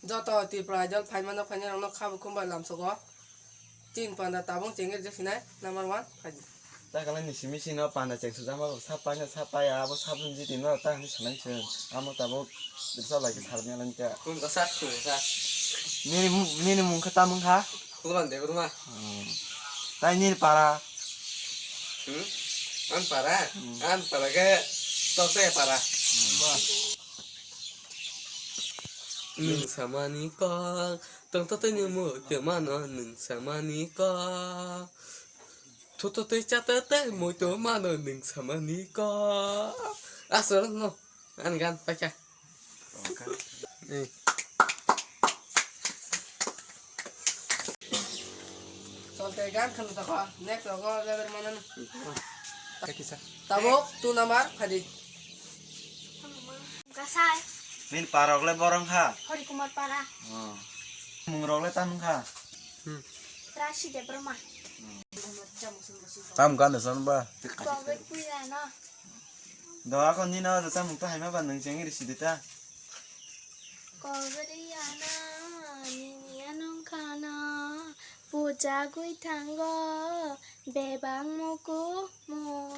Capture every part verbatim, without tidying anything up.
Joto Tripura Idol phaimano phainai rokno kha bukhum bai lamsogo. Tin panda tabung chengir je sinai number one phaidi. Takalai ni simi sino panda cheng sujama bo sap paina sap paya abo sap jiti no ta ni sanai se. Amo tabuk bisa lagi sarnya lanja. Kum ka sat kum ka sat. Nini mu- nini mung kha tamung kha. Kulan de bruma. Hmm. Tai nini para. Hmm? An para? Hmm. An para ke toksa para. Nwng samani kok, tongtotwi ni muitu mano nwng samani kok. Thototwi chatotwi muitu mano nwng samani kok. Aswrwng no, ani gan paikha. Eh. Solte gan khwna tokha, next rogo level manana. Kisa. Tabuk two number phaidi. Kasai. Nini parok le borong ha? Hari Kumar Para. Oh. Mung rok le tamung kha? Hmm. Rasi Debbarma. Tam gan san ba? Kobet Puila no. Do ako nino do tamung to haima ba nung chengiri sidita. Kobet Yana, nini anung khana. Puja gui thango, bebak mukumu,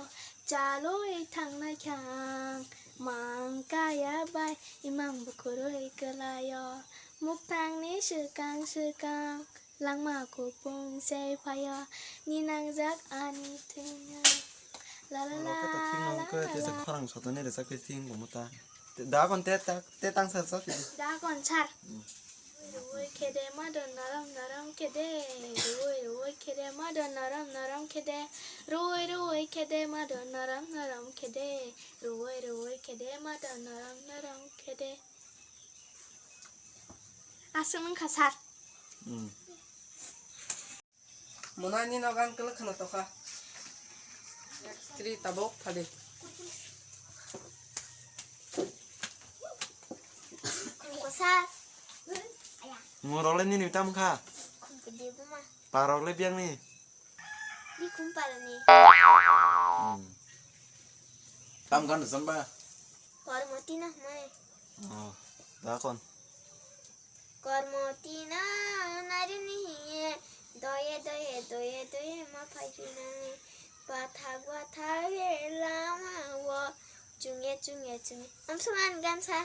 chalwi thangnai khe ang, mang kaya bai imang bukurwi kwlaio, mukthangni swkang swkang, langma kupung se phaio, ninangjak ani thwino. La la la, la la la. Khorang sotoni rwchap khe thing bo muta. Da kon te ta- te tang sar sar. Da kon sar. Hmm. Ruwi ruwi khede madon norom norom khede. Ruwi ruwi khede madon norom norom khede. Ruwi ruwi khede madon norom norom khede. Ruwi ruwi khede madon norom norom khede. Aswk wngkha sar. Hmm. Mona nino gan kwlwk khwna tokha. Three tabuk phaidi. Khumkho sar. Mung rok le nini tam kha? Khumkho de buma. Parok le biyang ni? Bikhum parani. Hmm. Tam gan samba? Kormoti na hmai. Oh, da kon. Kormoti na narini hiye, doye doye doye doye ma phai phinani, bathak bathak he lama o, chunge chunge chunge. Amsuman gansa.